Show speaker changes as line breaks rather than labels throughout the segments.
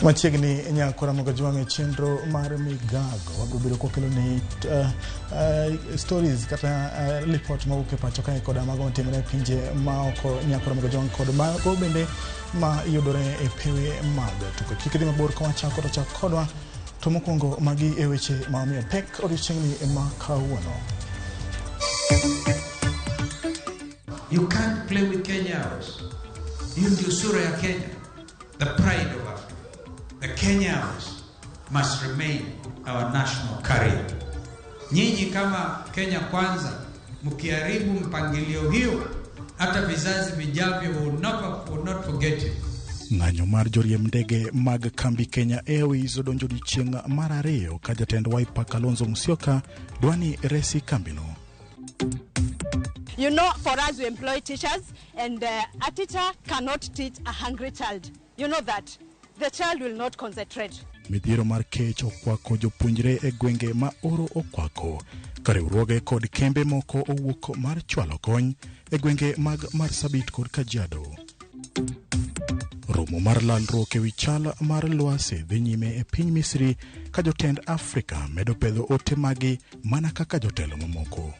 Machiegni nyakora Mogajwang' e chenro mar Migago wabiro bedo kwakelo ni stories kata lipot mawuok e pacho kae koda mago matimore e pinje maoko nyakora Mogajwang' kod mago bende ma yudore e pewe mag tuke. Kik idhi mabor ka wachako to chak kodwa to mokwongo magi e weche ma omiyo pek odiochieng'ni ma kawuono.
You can't play with Kenya Airways. Hiyo ndio sura ya Kenya, the pride of Africa. The Kenya Airways must remain our national carrier. Nyinyi kama Kenya Kwanza mkiharibu mpangilio hiyo, hata vizazi vijavyo will not forget it.
Ng'anyo mar joriemb ndege mag kambi Kenya Airways odonjo odiochieng' mar ariyo ka jatend Wiper Kalonzo Musyoka dwani resi kambino.
For us, we employ teachers, and a teacher cannot teach a hungry child. You know that. The child will not concentrate.
Midhiero mar kech okwako jopuonjre e gwenge ma oro okwako ka riwruoge kod kembe moko owuok mar chwalo kony e gwenge mag Marsabit kod Kajiado. Romo mar lalruok ewi chal mar lwasi dhi nyime e piny Misri ka jotend Afrika medo pedho ote magi mana kaka jotelo mamoko.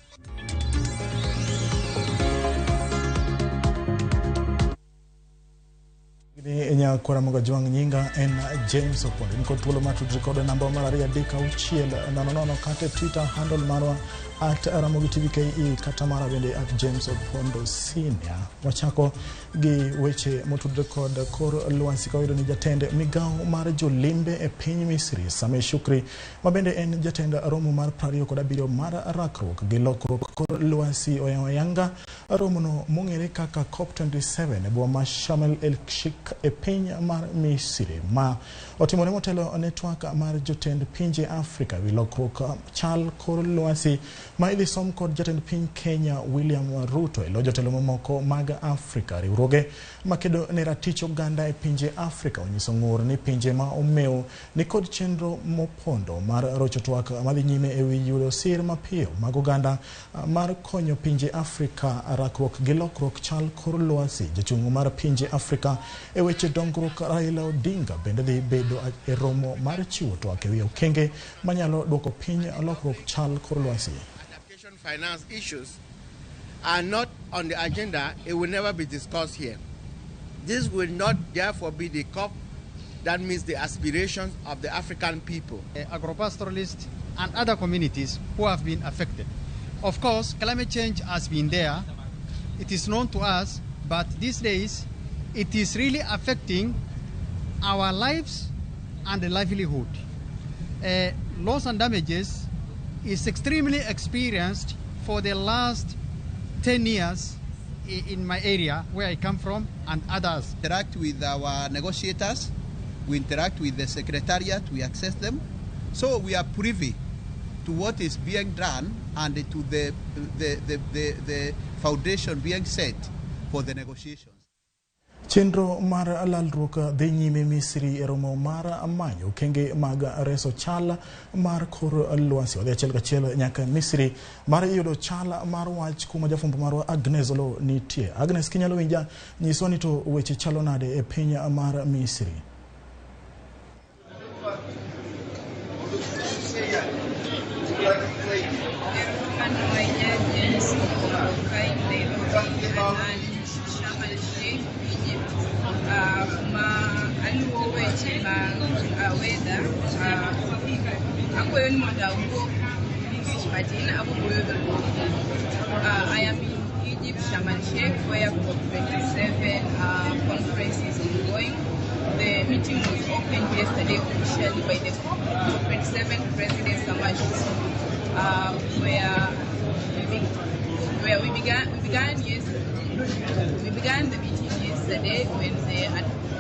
Ni nyakwara Mogajwang' nyinga en James Opondo. In kod thuolo mar tudri kod namba mar 23600 kata e Twitter handle marwa @RamogiTVKE kata mara bende @JamesOpondo Senior. Wachako gi weche motudore kod kor lwasi ka wayudo ni jatend migawo mar jolimbe e piny Misri Sameh Shukri ma bende en jatend romo mar 27 mar rakruok gi lokruok kor lwasi oyawo ayanga romono mong'ere kaka COP27 e boma ma Sharm el Sheikh e piny mar Misri ma otimore motelo ne twak mar jotend pinje Afrika wi lokruok chal kor lwasi ma idhi som kod jatend piny Kenya William Ruto e lo jotelo mamoko mag Afrika. Riwruoge makedo ne ratich oganda e pinje Afrika onyiso ng'ur ni pinje ma omewo nikod chenro mopondo mar rocho twak madhi nyime e wi yudo sir mapiyo mag oganda mar konyo pinje Afrika rakruok gi lokruok chal kor lwasi. Jachung' mar pinje Afrika e weche dongruok Raila Odinga bende dhi bedo e romo mar chiwo twak e wi okenge manyalo duoko piny lokruok chal kor lwasi.
Adaptation finance issues are not on the agenda, it will never be discussed here. This will not therefore be the COP that meets the aspirations of the African people.
Agropastoralists and other communities who have been affected. Of course, climate change has been there. It is known to us, but these days it is really affecting our lives and the livelihood. Loss and damages is extremely experienced for the last 10 years in my area where I come from and others.
Interact with our negotiators, we interact with the secretariat, we access them. So we are privy to what is being done and to the foundation being set for the negotiations.
Chenro mar lalruok dhi nyime Misri e romo mar manyo okenge mag reso chal mar kor lwasi. Wadhi achiel kachiel nyaka Misri mar yudo chal mar wach kuma jafwambo marwa Agnes Olo nitie. Agnes, kinyalo winja, nyiswa ni to weche chalo nade e piny mar Misri?
Erokamano ahinya James kae Nairobi an Sharm el Sheikh Egypt ma aluwo weche mag weather. Akwayo ni mondo awuo English matin abiro wuoyo dholuo. I am in Egypt, Sharm el Sheikh, where COP27 conference is ongoing. The meeting was opened yesterday officially by the COP27 President Sameh Shoukry, where we began, yes, we began the meeting yesterday when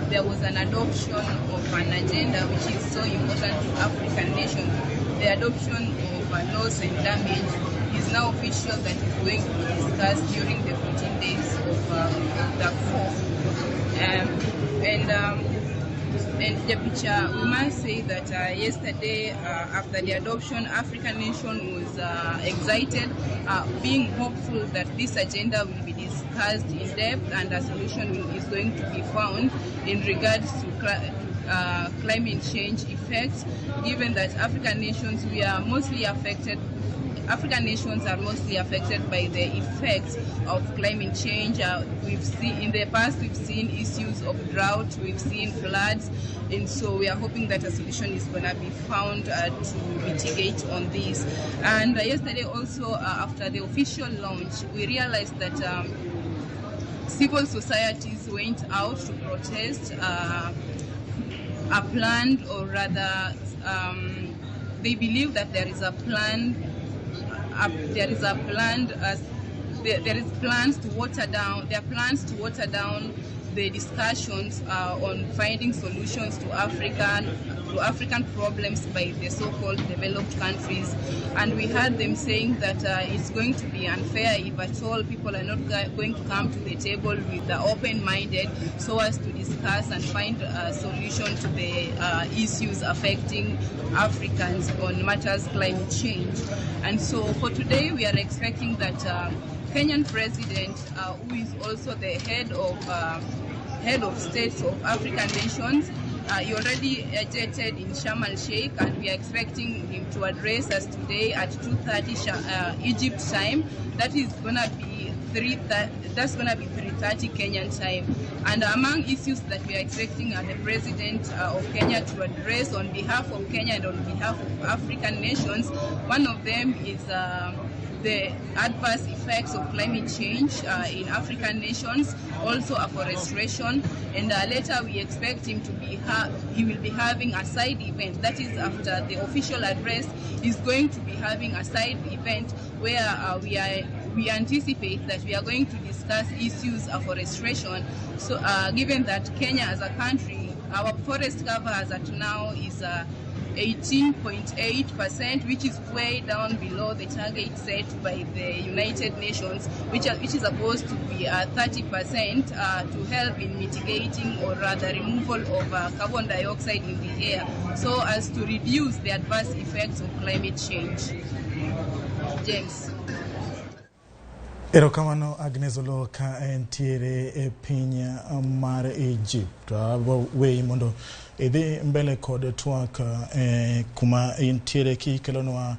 there was an adoption of an agenda which is so important to African nations. The adoption of loss and damage is now official, that is going to be discussed during the 14 days of the COP. And the picture, we must say that yesterday, after the adoption, African nation was excited, being hopeful that this agenda will be discussed in depth and a solution is going to be found in regards to climate change effects, given that African nations, we are mostly affected. African nations are mostly affected by the effects of climate change. We've seen in the past, we've seen issues of drought, we've seen floods, and so we are hoping that a solution is going to be found to mitigate on this. And yesterday also, after the official launch, we realized that civil societies went out to protest a planned, or rather, they believe that there is a plan. There is a planned, there is plans to water down. There are plans to water down the discussions on finding solutions to African problems by the so-called developed countries. And we heard them saying that it's going to be unfair if at all people are not going to come to the table with the open-minded so as to discuss and find a solution to the issues affecting Africans on matters climate change. And so for today, we are expecting that Kenyan president, who is also the head of states of African nations, he already jetted in Sharm el-Sheikh, and we are expecting him to address us today at 2:30 Egypt time. That is gonna be 3:30 Kenyan time. And among issues that we are expecting the president of Kenya to address on behalf of Kenya and on behalf of African nations, one of them is the adverse effects of climate change in African nations, also afforestation, and later we expect him to be he will be having a side event. That is, after the official address, he's going to be having a side event where we anticipate that we are going to discuss issues of afforestation. So, given that Kenya as a country, our forest cover as at now is 18.8%, which is way down below the target set by the United Nations, which is supposed to be 30% to help in mitigating, or rather removal of carbon dioxide in the air, so as to reduce the adverse effects of climate change. James.
Erokamano Agnes Olo ka entiere e piny mar Egypt. Weyi mondo idhi mbele kod twak kuma intiere kikelonwa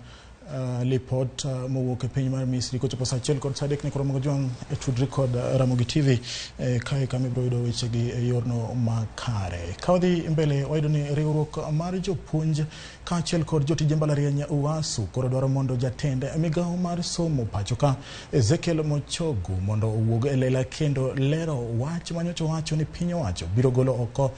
lipot mowuok e piny mar Misri kochopo saa 1:03 ne Ramogi Jwang' e tudri kod Ramogi TV kae kama ibiro yudo wechegi e yorno makare. Ka wadhi mbele wayudo ni riwruok mar jopuonj kaachiel kod jotije mbalariany UASU koro dwaro mondo jatend migawo mar somo pacho ka Ezekiel Mochogu mondo owuog e lela kendo lero wach manyocha owacho ni piny owacho biro golo oko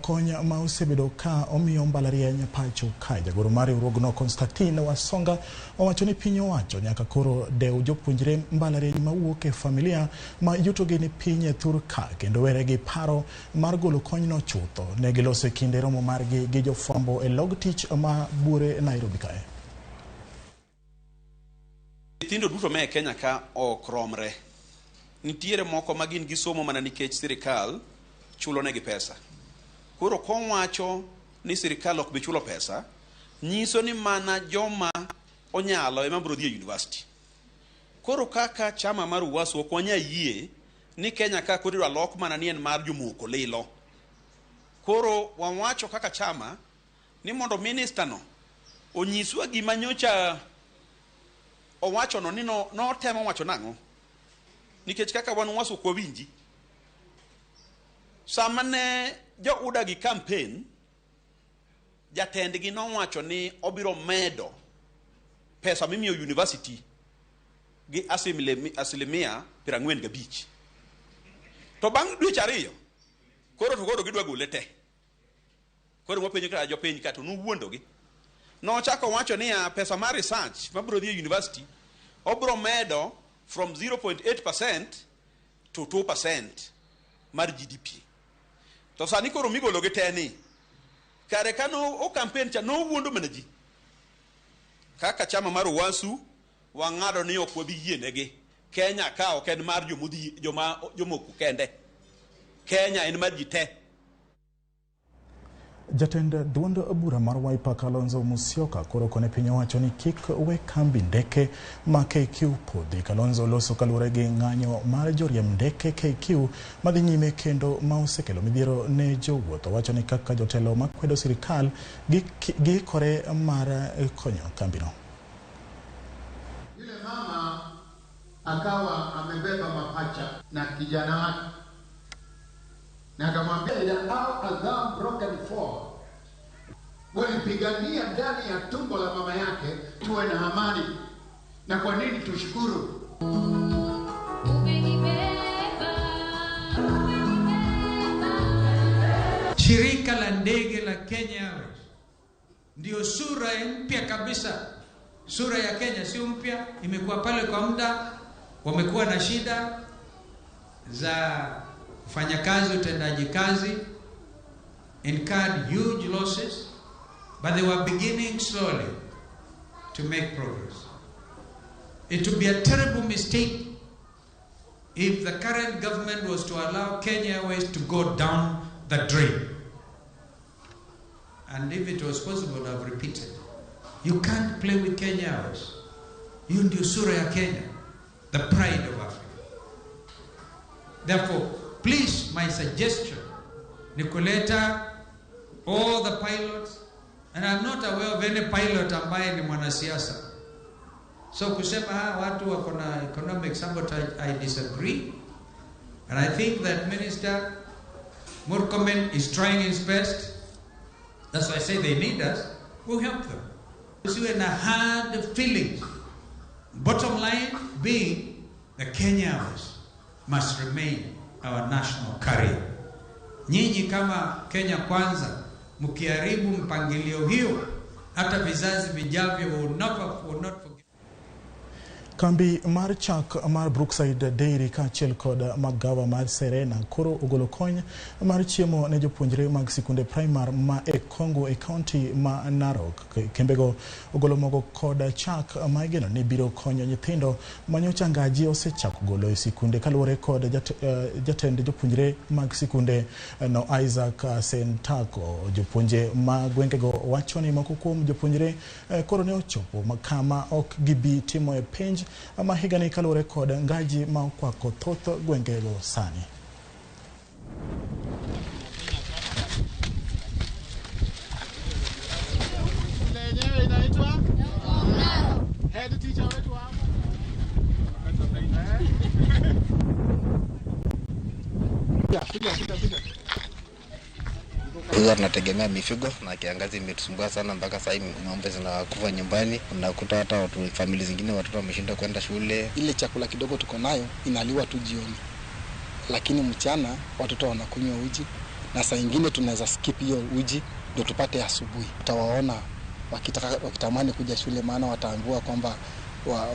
kony ma osebedo ka omiyo mbalariany pacho ka. Jagoro mar riwruogno Constantine Wasonga owacho ni piny owacho nyaka koro dew jopuonjre mbalariany mawuok e familia ma yutogi ni piny e thur ka kendo were gi paro mar golo konyno chutho. Ne giloso e kinde romo margi gi jofwambo e log tich ma Bure Nairobi kae.
Nyithindo duto ma e Kenya ka ok romre. Nitiere moko ma gin gi somo mana nikech sirikal chulo negi pesa. Koro kowacho ni sirikal ok bi chulo pesa, nyiso ni mana joma onyalo ema biro dhi e university. Koro kaka chama mar UASU ok wanyal yie ni Kenya ka koro idwa lok mana ni en mar jomoko lilo. Koro wawacho kaka chama ni mondo minister no onyiswa gima nyocha owacho no ni notemo wacho nang'o. Nikech kaka wan UASU ok wawinji. Sama ne jo UDA gi campaign, jatendgi nowacho ni obiro medo pesa mimiyo university gi asilimia 45. To bang' dweche 2 koro gidwa gole te. Koro wapenjo kaka jopiny ka to nuwuondogi. Nochako wacho niya pesa mar research mabiro dhi e university obiro medo from 0.8% to 2% mar GDP. To sani koro migolo gi te ni kare ka no o campaign cha nowuondo mana ji. Kaka chama mar UASU wang'ado ni ok wabi yienegi. Kenya ka ok en mar jomoko kende. Kenya en mar ji te.
Jatend duond bura mar Wiper Kalonzo Musyoka koro kone piny owacho ni kik we kambi ndeke ma KQ podhi. Kalonzo loso kaluwore gi ng'anyo mar joriemb ndeke KQ madhi nyime kendo ma osekelo midhiero ne jowuoth. Owacho ni kaka jotelo makwedo sirikal giikore mar konyo kambino.
Yule mama akawa amebeba mapacha na kijana wake na akamwambia au broken fall walipigania ndani ya tumbo la mama yake tuwe na amani. Na kwa nini tushukuru?
Shirika la ndege la Kenya Airways ndio sura mpya kabisa. Sura ya Kenya sio mpya, imekuwa pale kwa muda. Wamekuwa na shida za kufanya kazi, utendaji kazi, incurred huge losses, but they were beginning slowly to make progress. It would be a terrible mistake if the current government was to allow Kenya Airways to go down the drain. And if it was possible, I've repeated. You can't play with Kenya Airways. Hiyo ndio sura ya Kenya, the pride of Africa. Therefore, please, my suggestion ni kuleta all the pilots, and I'm not aware of any pilot ambaye ni mwanasiasa. So kusema watu wako na economic sabotage, I disagree. And I think that Minister Murkomen is trying his best. That's why I say they need us. We'll help them. Usiwe na hard feelings. Bottom line being, the Kenya Airways must remain our national carrier. Nyinyi kama Kenya Kwanza, mkiharibu mpangilio hiyo, hata vizazi vijavyo will not forget.
Kambi mar chak mar Brookside Dairy kaachiel kod magawa mar Serena koro ogolo kony mar chiemo ne jopuonjre mag sikunde primar ma e Kongo e kaunti ma Narok. Kembego ogolo mogo kod chak ma igeno ni biro konyo nyithindo manyocha ngaji osechako golo e sikunde kaluwore kod jatend jopuonjre mag sikunde no Isaac Sentako. Jopuonje ma gwengego wacho ni moko kuom jopuonjre koro ne ochopo kama ok gibi timo e penj ma higani kaluwore kod ngaji ma okwako thoth gwengego sani.
Lenyewe inaitwa head teacher wetu hapa. Kuja, kuja, kuja.
Sasa tunategemea mifugo na kiangazi imetusumbua sana mpaka sasa hivi ng'ombe zinakufa nyumbani. Unakuta hata watu familia zingine watoto wameshindwa kwenda shule.
Ile chakula kidogo tuko nayo inaliwa tu jioni, lakini mchana watoto wanakunywa uji, na saa ingine tunaweza skip hiyo uji ndio tupate asubuhi. Utawaona wakitaka, wakitamani kuja shule, maana wataambiwa kwamba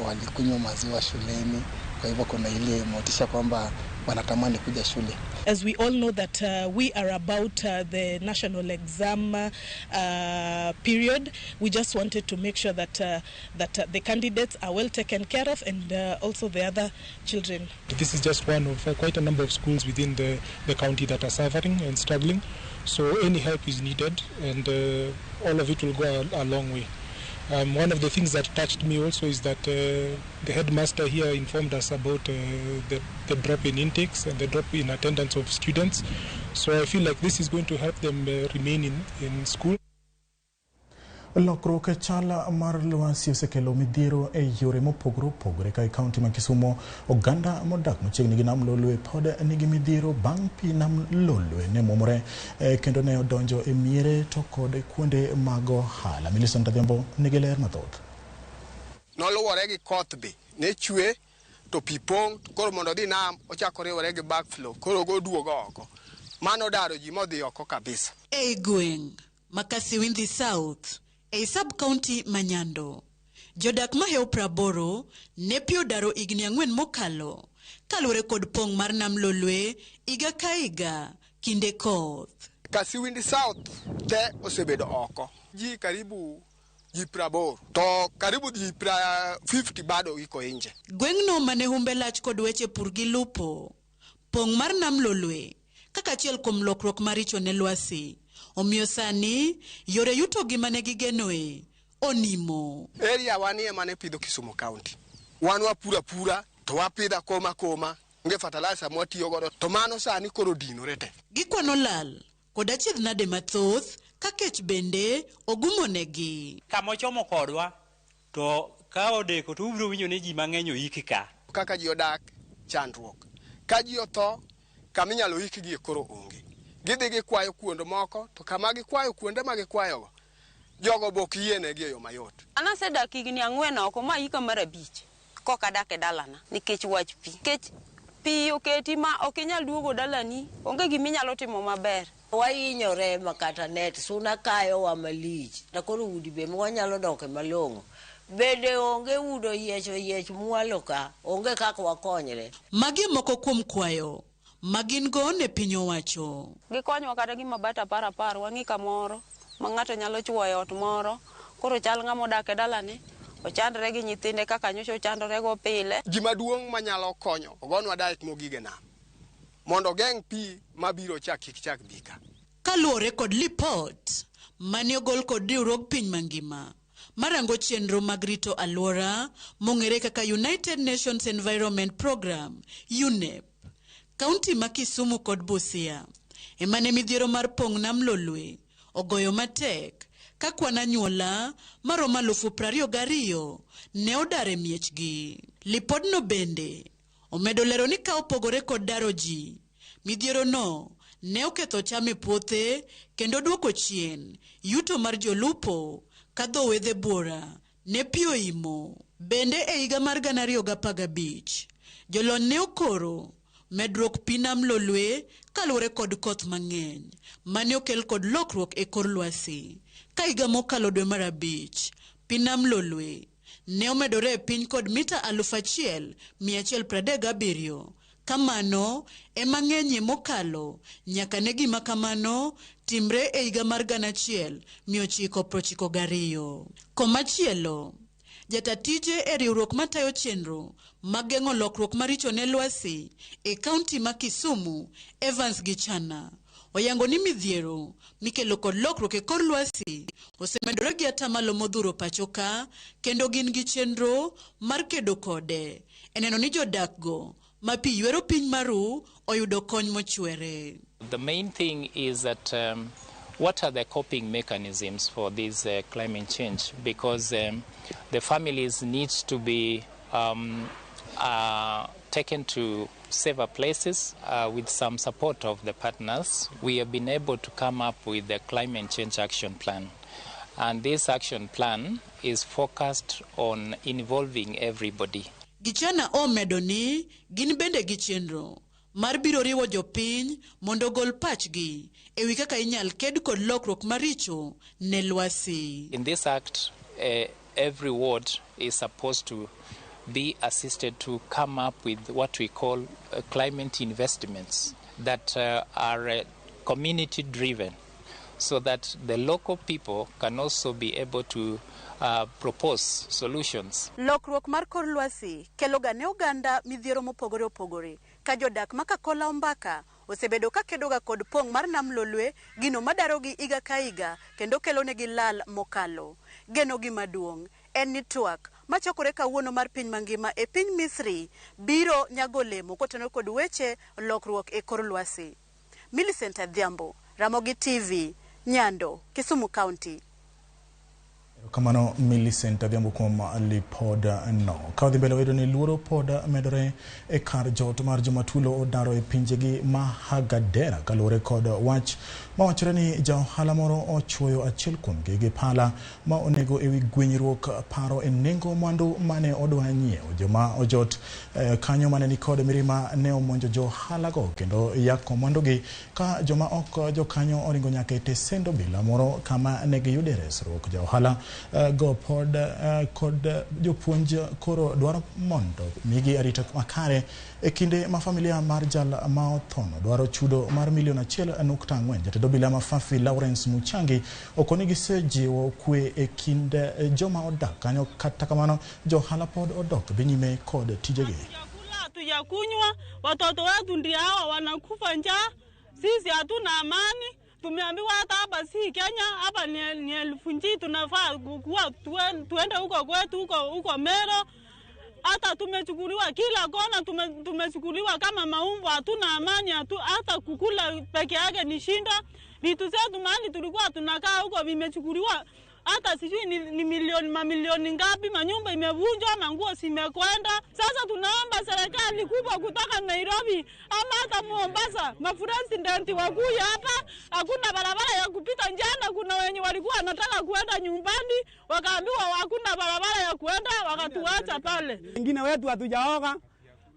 walikunywa maziwa shuleni. Kwa hivyo kuna ile motisha kwamba wanatamani kuja shule.
As we all know that we are about the national exam period, we just wanted to make sure that the candidates are well taken care of and also the other children.
This is just one of quite a number of schools within the county that are suffering and struggling. So any help is needed, and all of it will go a long way. One of the things that touched me also is that the headmaster here informed us about the drop in intakes and the drop in attendance of students. So I feel like this is going to help them remain in school.
Lokruok e chal mar lwasi osekelo midhiero e yore mopogore opogore ka e kaunti ma Kisumo oganda modak machiegni gi nam Lolwe pod nigi midhiero bang' pi nam Lolwe ne muomore kendo ne odonjo e miere to kod kuonde mag ohala. Millicent Adhiambo nigi ler mathoth.
Noluwore gi koth be ne chwe to pi pong' koro mondo odhi nam ochako riwore gi backflow koro oduogo oko mano daro ji modhi oko kabisa.
Ei gweng' ma Kasiwinthi South ei sub-county ma Nyando, jodak mahewo 80 ne pi odaro higni 4 mokalo kaluwore kod pong' mar nam Lolwe higa ka higa kinde koth.
Kasiwindi South te osebedo oko ji karibu ji 80 to karibu ji 50 bado iko nje.
Gweng'no mane humbe lach kod weche pur gi lupo, pong' mar nam Lolwe kaka achiel kuom lokruok maricho ne lwasi Omiyo sani yore yuto gima ne gigenoe onimo.
Area wanie ema ne pidho Kisumu County. Wan wapuro apura to wapidho akoma akoma, onge fertilizer mwatiyo godo to mano sani koro odinore te.
Gikwano lal kod achiedh nade mathoth ka kech bende ogumonegi.
Kama ochomo kodwa to ka odeko to ubiro winjo ni ji mang'eny oiki ka.
Kaka ji odak, chandruok. Ka ji otho, kama inyalo ikgie koro onge. Gidhi gikwayo kuond moko to kama gikwayo kuonde ma gikwayogo, jogo be ok yienegi e yo mayot.
An asedak higni 4 oko ma hika mar 5 kok adak e dalana nikech wach pi. Nikech pi oketi ma ok inyal duogo dalani, onge gima inyalo timo maber.
Wahinyore ma kata net suna kayowa malich. To koro udi be mwanyalo doke malong'o. Bende onge udo yiech mwalo ka, onge kaka wakonyre.
Magi moko kuom kwayo ma gin go ne piny owacho.
Gikonywa kata gi mabati 10 10, wang'i kamoro ma ng'ato nyalo chuoyo e ot moro. Koro chal ng'ama odak e dalani, ochandre gi nyithinde kaka nyocha ochandore go pile.
Gima duong' manyalo konyo, ogonwa dike mogik e nam mondo ogeng' pi mabiro cha kik chak bi ka.
Kaluwore kod lipot mane ogol kod riwruog piny mangima marango chenro mag rito alwora mong'ere kaka United Nations Environment Programme UNEP, kaunti ma Kisumu kod Busia emane midhiero mar pong' nam Lolwe ogoyo matek ka kwan anyuola maromo 22,000 ne odar e miechgi. Lipodno bende omedo lero ni ka opogore kod daro ji, midhiero no ne oketho cham e puothe kendo duoko chien yuto mar jolupo ka dho wedhe buora ne pi oimo. Bende e higa mar 2015, jolony ne okoro medruok pi nam Lolwe kaluwore kod koth mang'eny mane okel kod lokruok e kor lwasi. Ka higa mokalo dwe mar 5, pi nam Lolwe ne omedore e piny kod mita 1137. Kamano ema ng'enyie mokalo nyaka ne gima kamano timre e higa mar 1992. Komachielo, jata tije e riwruok matayo chenro mag geng'o lokruok maricho ne lwasi e kaunti ma Kisumu, Evans Gichana, oyango ni midhiero mikelo kod lokruok e kor lwasi osemedore gi atamalo modhuro pacho ka, kendo gin gi chenro mar kedo kode e neno ni jodak go ma pi ywero piny maru oyudo kony mochwere.
The main thing is that what are the coping mechanisms for this climate change? Because the families need to be taken to safer places with some support of the partners. We have been able to come up with the climate change action plan. And this action plan is focused on involving everybody.
Gichana omedo ni gin bende gi chenro mar biro riwo jopiny mondo ogol pachgi e wi kaka inyal ked kod lokruok maricho ne lwasi.
In this act, every ward is supposed to be assisted to come up with what we call climate investments that are community driven, so that the local people can also be able to propose solutions.
Lokruok mar kor lwasi kelo ga ne oganda midhiero mopogore opogore ka jodak ma Kakola Ombaka osebedo ka kedoga kod pong' mar nam Lolwe, gino madarogi higa ka higa kendo kelonegi lal mokalo. Genogi maduong' en ni twak machokore kawuono mar piny mangima e piny Misri biro nyago olemo kotenore kod weche lokruok e kor lwasi. Millicent Adhiambo, Ramogi TV, Nyando, Kisumu County.
Kamano Millicent Adhiambo kuom lipod no. Ka wadhi mbele wayudo ni luoro pod medore e kar jot mar joma tulo odaro e pinjegi ma Hagadera kaluwore kod wach mawachore ni ja ohala moro ochuoyo achiel kuomgi gi pala ma onego ewi gwenyruok paro e nengo mwandu mane odwa nyiewo. Joma ojot kanyo mane nikod mirima ne omonjo jo ohala go kendo yako mwandugi ka joma ok jokanyo oringo nyaka e tesend obila moro kama ne giyude resruok. Ja ohala go pod kod jopuonj koro dwaro mondo migi arita makare e kinde ma familia mar jal ma othono dwaro chudo mar milion 1.4. Jatend obila ma Fafi Lawrence Muchangi okoni gisejiwo kwe e kind joma odak kanyo, kata kamano johala pod odok dhi nyime kod tijegi.
Hatujakunywa, watoto wetu ndio hao wanakufa njaa, sisi hatuna amani. Tumeambiwa hata hapa si Kenya, hapa ni 1000 tunafaa kuwa tuende huko kwetu huko Mero. Hata tumechukuliwa kila kona, tumechukuliwa kama maumbo, hatuna amani, hata kukula peke yake ni shinda. Vitu zetu mahali tulikuwa tunakaa huko vimechukuliwa, hata sijui ni milioni mamilioni ngapi, manyumba imevunjwa, manguo zimekwenda. Sasa tunaomba serikali kubwa kutoka Nairobi ama hata Mombasa, mapresident wakuja hapa. Hakuna barabara ya kupita. Njana kuna wenye walikuwa wanataka kuenda nyumbani, wakaambiwa hakuna barabara ya kuenda, wakatuacha pale.
Wengine wetu hatujaoga,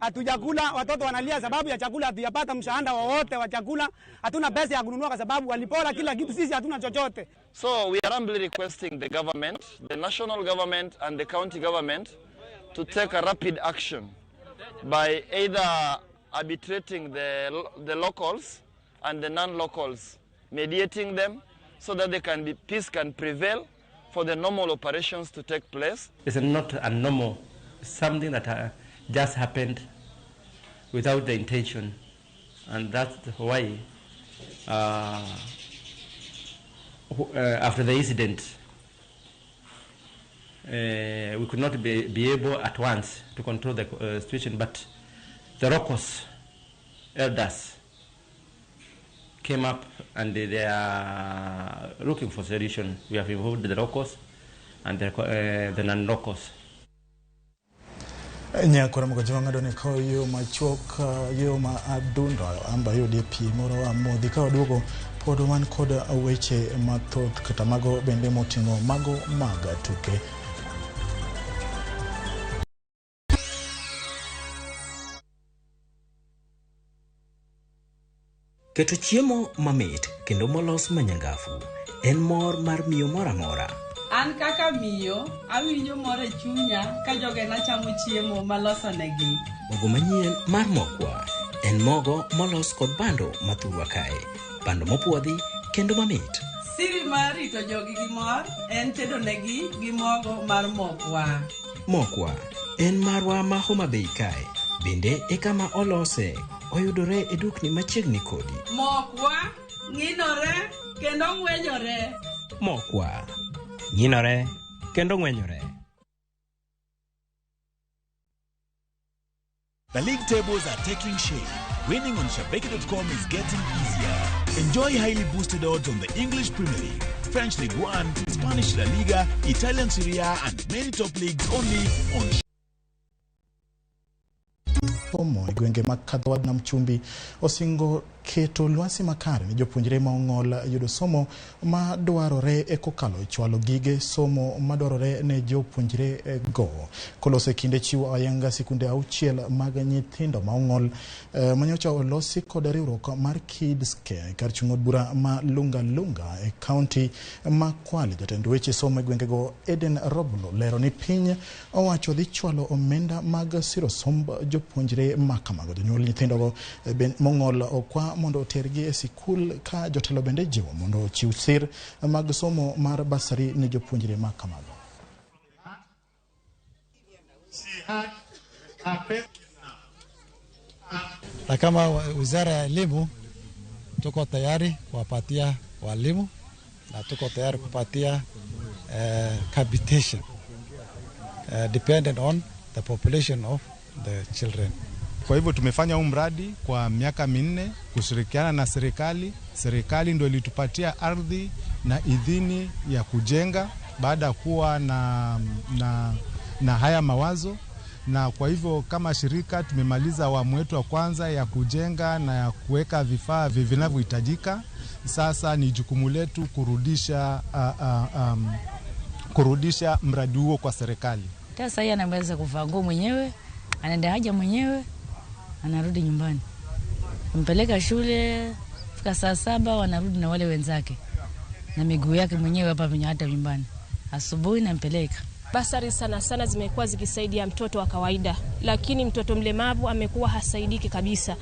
hatujakula, watoto wanalia sababu ya chakula, hatujapata mshahara wowote wa chakula, hatuna pesa ya kununua kwa sababu walipora kila kitu, sisi hatuna chochote.
So we are humbly requesting the government, the national government and the county government to take a rapid action by either arbitrating the locals and the non-locals, mediating them so that they can be, peace can prevail for the normal operations to take place.
It's not a normal, something that just happened without the intention, and that's why after the incident we could not be able at once to control the situation, but the locals, elders, came up and they are looking for solution. We have involved the locals and the non-locals.
Nyakora mogo ng'ado ni ko yo machuok yo ma adundo amba yudie pi moro amodhi ka waduogo pod wan kod weche mathoth kata mago bende moting'o mago mag tuke.
Keto chiemo mamit kendo molos manyangafu en mor mar miyo moro amora.
An kaka miyo, awinjo mor e chunya ka jogena chamo chiemo malosonegi.
Mogo manyien mar Mokwa en mogo molos kod bando mathurwa kae, bando mopuodhi kendo mamit.
Siri mar rito jogi gi mor en tedo negi gi mogo mar Mokwa.
Mokwa en marwa ma Homa Bay kae, bende e kama olose, oyudore e dukni machiegni kodi.
Mokwa ng'inore kendo ng'wenyore.
Mokwa ng'inore kendo ng'wenyore.
The league tables are taking shape. Winning on Shabiki.com is getting easier. Enjoy highly boosted odds on the English Premier League, French League One, Spanish La Liga, Italian Serie A, and many top leagues only on
somo e gwenge mag Kadhwad na Mchumbi osingo keto lwasi makare ne jopuonjre ma ong'ol yudo somo ma dwarore e kokalo chwalo gige somo ma dwarore ne jopuonjre go. Koloso e kinde chiwo ayanga sikunde 6 mag nyithindo ma ong'ol manyocha olosi kod riwruok mar Kids Care kar chung' od bura ma Lunga Lunga e kaunti ma Kwale. Jatend weche somo e gwengego Eden Roblo lero ni piny owacho dhi chwalo omenda mag siro somb jopuonjre ma kamago. Jonyuol nyithindogo mong'ol okwa mondo otergi e sikul ka jotelo bende jiwo mondo ochiw sir mag somo mar basari ne jopuonjre ma kamago.
Na kama wizara ya elimu tuko tayari kuwapatia walimu na tuko tayari kupatia capitation dependent on the population of the children.
Kwa hivyo tumefanya huu mradi kwa miaka 4 kushirikiana na serikali. Serikali ndio ilitupatia ardhi na idhini ya kujenga baada kuwa na haya mawazo. Na kwa hivyo kama shirika tumemaliza awamu yetu ya kwanza ya kujenga na ya kuweka vifaa vinavyohitajika. Sasa ni jukumu letu kurudisha mradi huo kwa serikali.
Sasa yeye anaweza kuvaa nguo mwenyewe, anaenda haja mwenyewe, anarudi nyumbani. Mpeleka shule fika saa 7 wanarudi na wale wenzake. Na miguu yake mwenyewe hapa hata nyumbani. Asubuhi nampeleka.
Basari sana sana zimekuwa zikisaidia mtoto wa kawaida, lakini mtoto mlemavu amekuwa hasaidiki kabisa.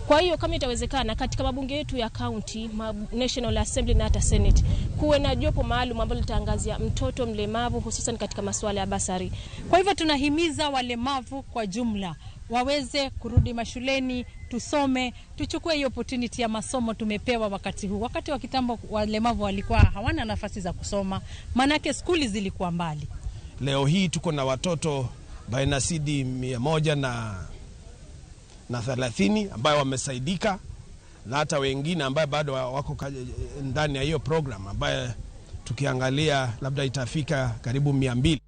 Kwa hiyo kama itawezekana katika mabunge yetu ya county, National Assembly na hata Senate, kuwe na jopo maalum ambalo litaangazia mtoto mlemavu hususan katika masuala ya basari.
Kwa hivyo tunahimiza walemavu kwa jumla
waweze kurudi mashuleni, tusome, tuchukue hiyo opportunity ya masomo tumepewa wakati huu. Wakati wa kitambo walemavu walikuwa hawana nafasi za kusoma, maanake skuli zilikuwa mbali.
Leo hii tuko na watoto baina sidi 130 ambayo wamesaidika na hata wengine ambayo bado wako ndani ya hiyo program ambayo tukiangalia labda itafika karibu 200.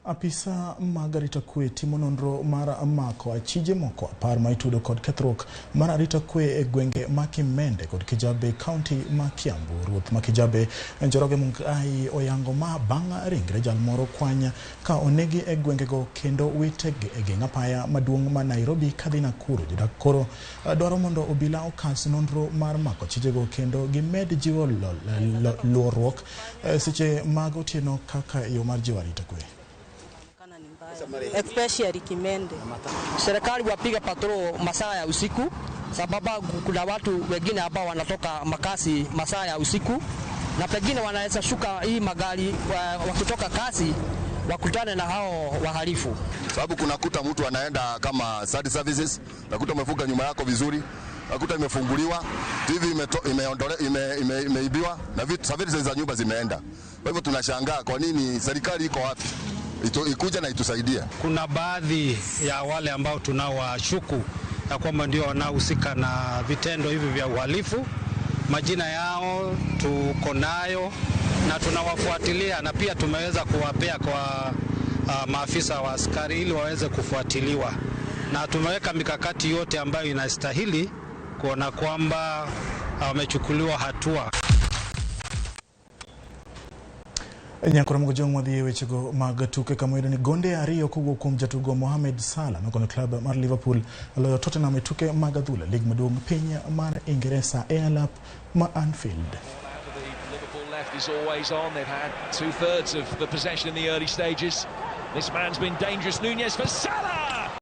Apisa mag arita kwe timo nonro mar mako achije moko 10 ma itudo kod kethruok mar arita kwe e gwenge ma Kimende kod Kijabe county ma Kiambu. Ruoth ma Kijabe Njoroge Mungai oyango ma bang' ringre jal moro kwany ka onegi e gwengego kendo witegi e geng' apaya maduong' ma Nairobi kadhi Nakuru. Jodak koro dwaro mondo obila okas nonro mar mako achijego kendo gimed jiwo luorruok seche mag otieno kaka yo mar jiwo arita kwe.
Especially Kimende.
Serikali wapiga patrol masaa ya usiku, sababu kuna watu wengine ambao wanatoka makasi masaa ya usiku na pengine wanaweza shuka hii magari wakitoka kasi wakutane na hao wahalifu.
Sababu kunakuta mtu anaenda kama third services, nakuta umefunga nyuma yako vizuri, nakuta imefunguliwa, TV imeibiwa na vitu services za nyumba zimeenda. Kwa hivyo tunashangaa kwa nini serikali iko wapi? Ikuja na itusaidia.
Kuna baadhi ya wale ambao tunawashuku ya kwamba ndio wanaohusika na vitendo hivi vya uhalifu. Majina yao tuko nayo na tunawafuatilia, na pia tumeweza kuwapea kwa maafisa wa askari ili waweze kufuatiliwa, na tumeweka mikakati yote ambayo inastahili kuona kwamba wamechukuliwa hatua.
Nyakoro moko wadhi e wechego mag tuke kama yudo ni gonde ariyo kowuok kuom jatugo Mohamed Salah nokonyo klab mar Liverpool loyo Tottenham e tuke mag adhula lig maduong' piny mar Ingresa e alap ma Anfield.
Liverpool left is always on. They've had 2/3 of the possession in the early stages. This man's been dangerous. Nunez for Salah!